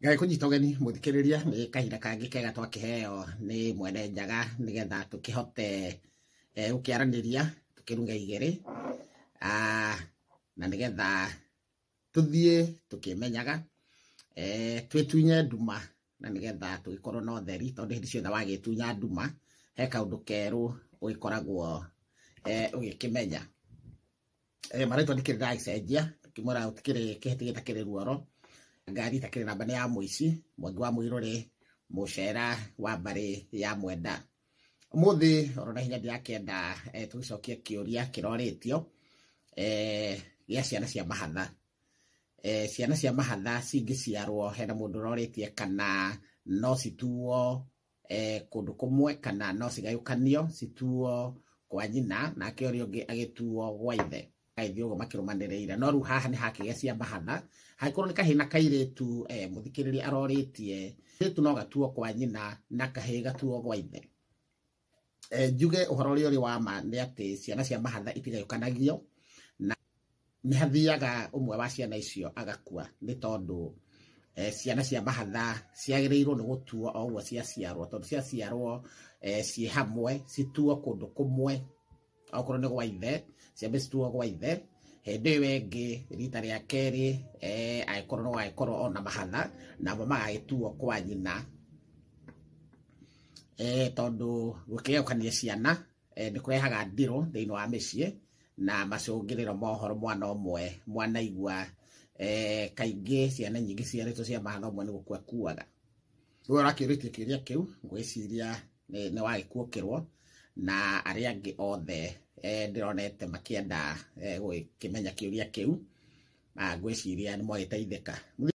Ngai kũnyita ũgeni mũthikĩrĩria nĩ kahinda kangĩ kega twakĩheo nĩ mwene njaga nĩgetha tũkĩhote gũkĩaranĩria tũkĩrunga igĩrĩ, na nĩgetha tũthiĩ tũkĩmenyaga, twĩtunye nduma na nĩgetha tũgĩkorwo na ũtheri, tondũ hĩndĩ ciothe wagĩtunya nduma he kaũndũ kerũ ũgĩkoragwo ũgĩkĩmenya. Marĩtwa ndikĩrĩ ndagĩcenjia, ngĩmwĩra gũtikĩrĩ kĩhĩti gĩtakĩrĩ ruoro, ngari itakĩrĩ namba nĩ ya mũici, Mwangi wa Mũirũrĩ, mũcera wa mbarĩ ya Mwenda. Ũmũthĩ oro na hinya ndĩrakĩenda tũgĩcokie kĩũria kĩrorĩtio gĩa ciana cia mahatha. Ciana cia mahatha cingĩciarwo, hena mũndũ ũrorĩtie kana no cituo kũndũ kũmwe kana no cigayũkanio cituo kwa nyina nake ũrĩa ũngĩ agĩtuo gwa ithe, agĩthiĩ ũguo makĩrũmanĩrĩire. No rĩu haha nĩ hakĩgĩa cia mahatha, angĩkorwo nĩ kahĩĩ na kairĩtu, mũthikĩrĩria arorĩtie kairĩtu no gatuo kwa nyina na kahĩĩ gatuo gwa ithe. Njuge ũhoro ũrĩa ũrĩ wa ma nĩ atĩ ciana cia mahatha itigayũkanagio, na nĩ hathiaga ũmwe wa ciana icio agakua, nĩ tondũ ciana cia mahatha ciagĩrĩirwo nĩ gũtuo o ũguo ciaciarwo, tondũ ciaciarwo ciĩ hamwe cituo kũndũ kũmwe, okorwo nĩ gwa ithe ciambe cituo gwa ithe, hĩndĩ ĩyo ĩngĩ rita rĩa kerĩ angĩkorwo no agĩkorwo ona mahatha namo magagĩtuo kwa nyina, tondũ gũkĩgayũkania ciana nĩ kũrehaga ndirũ thĩinĩ wa mĩciĩ na macũngĩrĩro ma ũhoro mwana ũmwe mwanaigua, kaingĩ ciana nyingĩ ciarĩtwo cia mahatha ũmwe nĩ gũkua kuaga. We ũrakĩũrĩtie kĩũria kĩu ngwĩciria nĩ wagĩkuũkĩrwo, na arĩa angĩ othe ndĩronete makĩenda gũkĩmenya kĩũria kĩu, ngwĩciria nĩ mwagĩteithĩka.